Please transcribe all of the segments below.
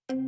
Cuma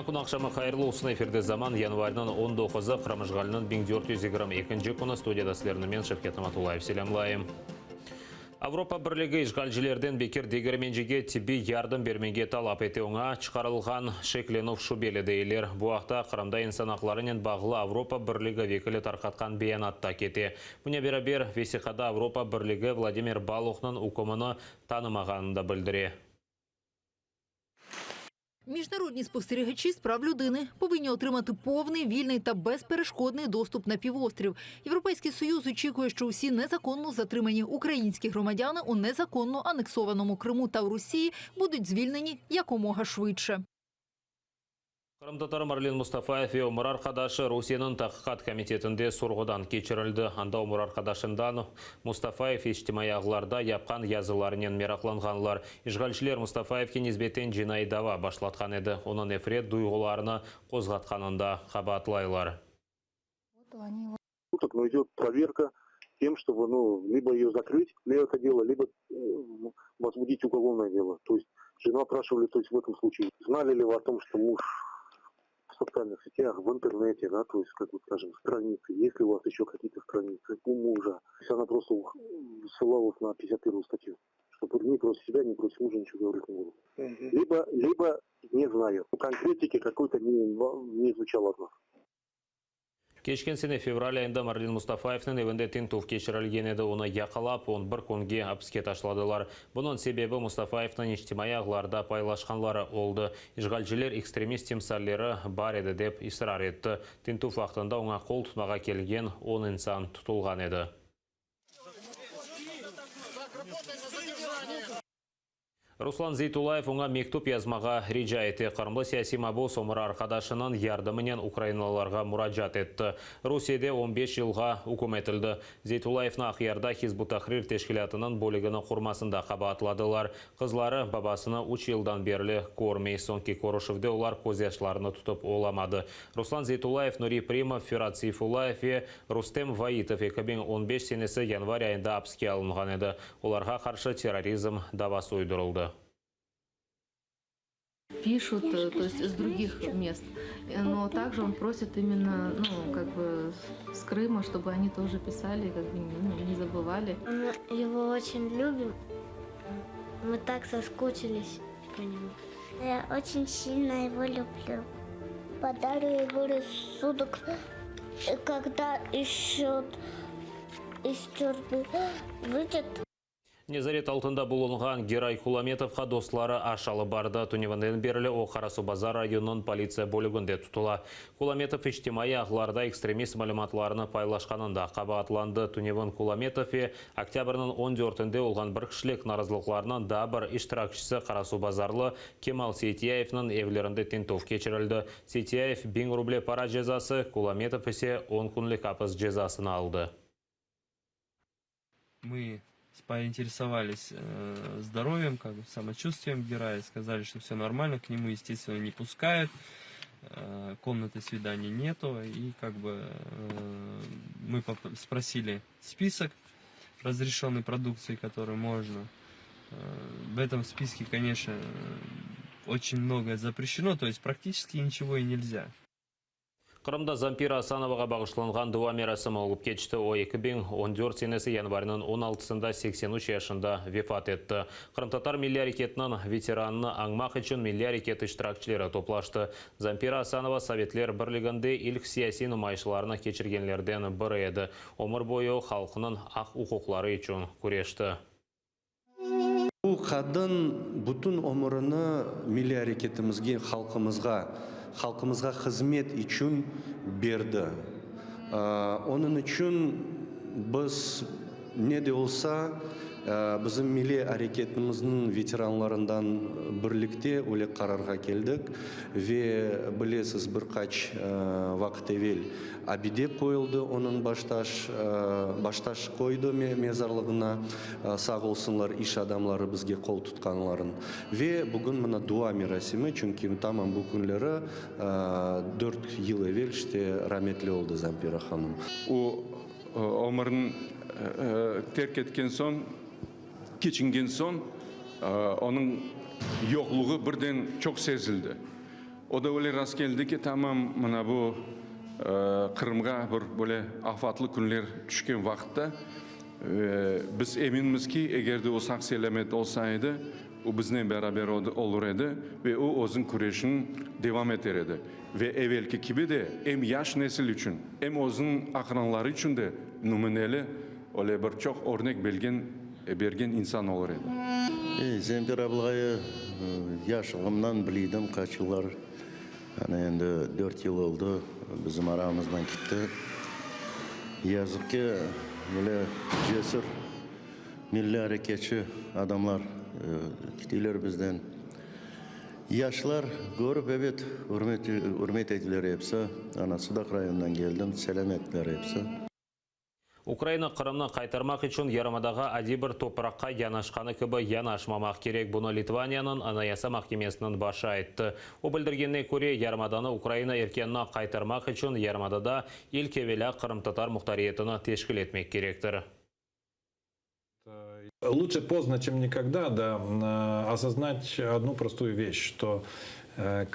künü aqşamı hayırlı olsun, efirde Zaman, yanvarniñ 19-ı, Qırım işğaliniñ 1422 künü, studiyada sizlerni men, Şevket Namatullayev, selâmlayım. Avropa Birligi işğalcilerden Bekir Degermencige tibbiy yardım bermege talap ete, oña çıqarılğan şeklenüv şübeli deyler. Bu aqta Qırımda insan aqlarınen bağlı Avropa Birligi vekili tarqatqan beyanatta kete. Bunen beraber, vesiqada Avropa Birligi Vladimir Baluhnıñ ükümini tanımağanını da bildire. Міжнародні спостерігачі з прав людини повинні отримати повний, вільний та безперешкодний доступ на півострів. Європейський Союз очікує, що усі незаконно затримані українські громадяни у незаконно анексованому Криму та в Росії будуть звільнені якомога швидше. Qırımtatarı Marlen Mustafayev ve ömür arqadaşı Rusiyeniñ Taqiqat komitetinde sorğudan keçirildi. Anda ömür arqadaşından Mustafayev içtimaiy ağlarda yapqan yazılarınen meraqlanğanlar. İşğalciler Mustafayevge nisbeten cinaiy dava başlatqan edi, onı nefret duyğularını qozğatqanında qabaatlaylar. Но идет проверка тем, чтобы, ну, либо ее закрыть, это дело, либо возбудить уголовное дело. То есть жену опрашивали, то есть в этом случае, знали ли вы о том, что муж в социальных сетях, в интернете, да, то есть, как бы, скажем, страницы, есть ли у вас еще какие-то страницы у мужа. То есть она просто ссылалась на 51 статью, чтобы ни против себя, ни против мужа ничего говорить не буду. Либо, не знаю, конкретики какой-то не звучало от нас. Keçken sene fevral ayında Marlen Mustafayevniñ evinde tintüv keçirilgen edi, onı yaqalap, 11 künge apiske taşladılar. Bunıñ sebebi Mustafayevniñ içtimaiy ağlarda paylaşqanları oldı. İşğalciler ekstremist timsalleri bar edi dep israr etti. Tintüv vaqtında oña qol tutmağa kelgen 10 insan tutulğan edi. Ruslan Zeytullayev oña mektüp yazmağa rica ete. Qırımlı siyasiy mabus ömür arqadaşınıñ yardımınen ukrainalılarğa muracaat etti. Rusiyede 15 yılğa üküm etildi. Zeytullayevni Aqyarda Hizb ut-Tahrir teşkilâtınıñ bölügini qurmasında qabaatladılar. Qızları babasını üç yıldan berli körmey. Soñki körüşüvde olar közyaşlarını tutıp olamadı. Ruslan Zeytullayev, Nuri Primov, Ferat Seyfullayev ve Rustem Vaitov 2015 senesi yanvar ayında apiske alınğan edi. Olarğa qarşı terrorizm davası uydurıldı. Пишут, то есть из других мест. Но также он просит именно, ну, как бы с Крыма, чтобы они тоже писали, как бы, ну, не забывали. Мы его очень любим. Мы так соскучились по нему. Я очень сильно его люблю. Подарю его рассудок, когда еще из тюрьмы выйдет. Nezaret altında bulunğan Geray Kulametovğa dostları aş alıp bardı. Tünevinden berli o Qarasuvbazar rayonınıñ politsiya bölüginde tutula. Kulametov içtimaiy ağlarda ekstremist malümatlarını paylaşqanında qabaatlandı. Tünevin Kulametov ve oktâbrniñ on dörtünde olğan bir kişilik narazılıqlarnıñ daa bir iştirakçisi qarasuvbazarlı Kemal Seytiyayevniñ evlerinde tintüv keçirildi. Seytiyayev 1000 ruble para cezası, Kulametov ise on künlik apis cezasını aldı. Мы поинтересовались здоровьем, как бы самочувствием Герая, сказали, что все нормально, к нему, естественно, не пускают, комнаты свиданий нету, и как бы мы спросили список разрешенной продукции, которую можно. В этом списке, конечно, очень многое запрещено, то есть практически ничего и нельзя. Qırımda Zampira Asanovağa bağışlanğan dua merasimi olıp keçti. O, 2014 senesi yanvarniñ 16-sında 83 yaşında vefat etti. Qırımtatar milliy areketiniñ veteranını añmaq içün milliy areket iştirakçileri toplaştı. Zampira Asanova Sovetler Birliginde ilk siyasiy numayışlarnı keçirgenlerden biri edi. Ömür boyu halqınıñ aq-uquqları içün küreşti. Bu qadın bütün ömürini milliy areketimizge, halqımızğa, halqımızğa hızmet içün berdi. Onıñ içün biz ne de olsa. Bizim milliy areketimizniñ veteranlarından birlikte öyle qararğa keldik ve bilesiz, bir qaç vaqıt evel abide qoyuldı, onıñ baştaş, baştaş qoydı mezarlığına, sağ olsunlar iş adamları bizge qol tutqanların. Ve bugün mına dua merasimi, çünki tamam bu künleri dört yıl evel işte rametli oldı Zampira hanım. O, ömürini terk etken soñ, keçingen soñ, onıñ yoqluğı birden çoq sezildi. O da öyle rastkeldi ki, tamam mına bu Qırımğa bir böyle afatlı künler tüşken vaqıtta, biz eminmiz ki, eger de o sağ-selâmet olsa edi, o biznen beraber olur edi ve o özüniñ küreşini devam eter edi. Ve evelki kibi de em yaş nesil içün, em özüniñ aqranları içün de nümüneli, öyle bir çoq örnek belgen, bergen insan olur edi. Ey, Zemfir ablayı yaşlığımdan biliydim, qaç yıllar, ana endi dört yıl oldı, bizim aramızdan kitti. Yazıq ki, böyle cesür milliy areketçi adamlar kitiyler bizden. Yaşlar körip, ebet, ürmet, ürmet etiler episi. Ana, Sudaq rayonından keldim, selâm ettiler episi. Ukraina Qırımnı qaytarmaq içün yarımadağa adiy bir topraqqa yanaşqanı kibi yanaşmamaq kerek. Bunı Litvaniyanıñ Anayasa mahkemesiniñ başı ayttı. O bildirgenine köre, yarımadanı Ukraina erkânına qaytarmaq içün yarımadada ilk evelâ qırımtatar muhtariyetini teşkil etmek kerektir. Лучше поздно, чем никогда, да, осознать одну простую вещь, что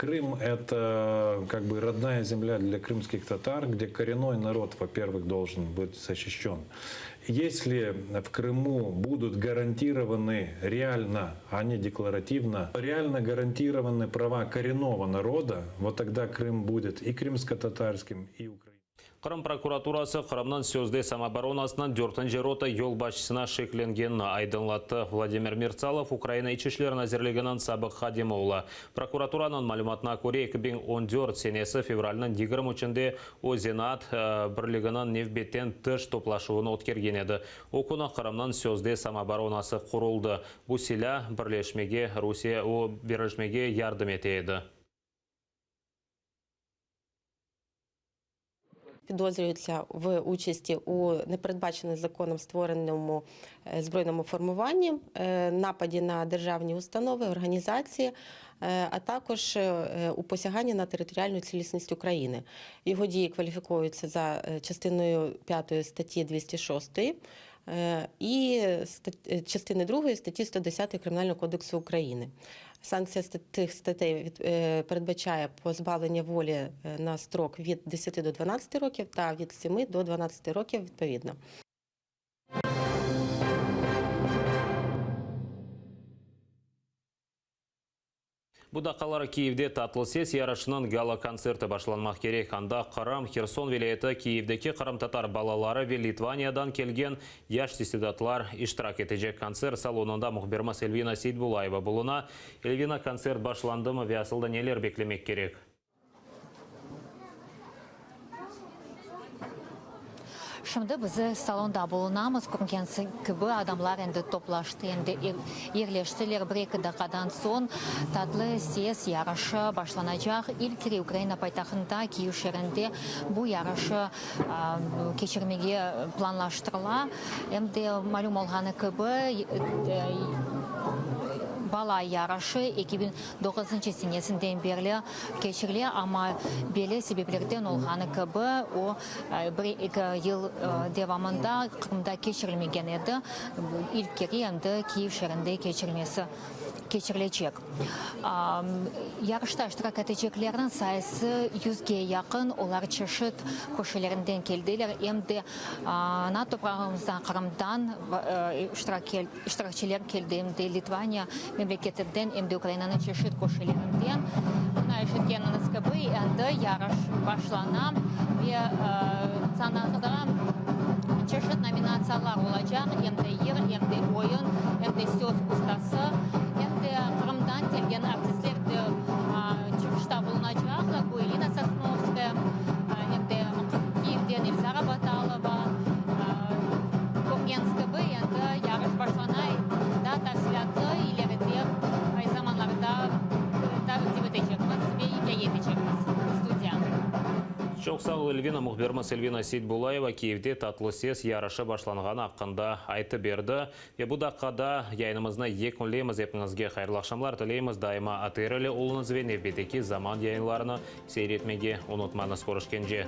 Крым – это как бы родная земля для крымских татар, где коренной народ, во-первых, должен быть защищен. Если в Крыму будут гарантированы реально, а не декларативно, реально гарантированы права коренного народа, вот тогда Крым будет и крымско-татарским, и украинским. Qırım prokuraturası Qırımnıñ sözde samooboronasınıñ dörtünci rota yolbaşçısına şeklengenini aydınlattı. Vladimir Mertsalov Ukraina İç işler nazirliginiñ sabıq hadimi ola. Prokuraturanıñ malümatına köre, 2014 senesi fevralniñ 23-nde o zenaat birliginiñ nevbetten tış toplaşuvını ötkergen edi. O künü Qırımnıñ sözde samooboronası quruldı. Bu silâ birleşmege Rusiye o birleşmege yardım ete edi. Підозрюється в участі у непередбачено законом створеному збройному формуванні, нападі на державні установи, організації, а також у посяганні на територіальну цілісність України. Його дії кваліфікуються за частиною 5 статті 206 і частини 2 статті 110 Кримінального кодексу України. Санкція цих статей передбачає позбавлення волі на строк від 10 до 12 років та від 7 до 12 років відповідно. Bu daqqaları Kiyevde Tatlı ses yarışınıñ gala-kontserti başlanmaq kerek. Anda Qırım, Herson vilâyeti, Kiyevdeki qırımtatar balaları ve Litvaniyadan kelgen yaş istidatlar iştirak etecek. Kontsert salonında mühbirimiz Elvina Seytbulayeva buluna. Elvina, kontsert başlandımı ve asılda neler beklemek kerek? Şimdi biz salonda bulunamız. Körgen kibi, adamlar endi toplaştı, endi yerleştiler. Bir-eki daqqadan soñ Tatlı ses yarışı başlanacaq. İlk kere Ukraina paytahtında, Kiyev şeerinde bu yarışı keçirmege planlaştırıla. Em de malüm olğanı kibi, bala yarışı 2009 senesinden berli keçirile, amma belli sebeplerden olğanı kibi, o, bir-eki yıl devamında Qırımda keçirilmegen edi. İlk kere endi Kiyev şeerinde keçirilmesi keçirilecek. Yarışta iştirak eteceklerniñ sayısı yüzge yaqın, olar çeşit köşelerinden keldiler, em de ana toprağımızdan, Qırımdan iştirakçiler keldi, em de Litvaniya memleketinden, em de Ukrainanıñ çeşit köşelerinden. Mına, eşitkeniñiz kibi, endi yarış başlana ve sanada çeşit nominatsiyalar olacaq, em de yır, em de oyun, em de söz ustası, em de Qırımdan kelgen artistler de çıqışta bulunacaqlar, bu Elina Sosnovskaya, em de Kiyevden Elzara Batalova. Körgeniñiz kibi, endi yarış başlana. Çoq sağ ol, Elvina. Mühbirimiz Elvina Seytbullayeva Kiyevde Tatlı ses yarışı başlanğanı aqqında aytıp berdi. Ve bu daqqada yayınımıznı yekünleymiz. Epiñizge hayırlı aqşamlar tileymiz. Daima ATR ile oluñız ve nevbetteki zaman yayınlarını seyir etmege unutmañız. Körüşkence.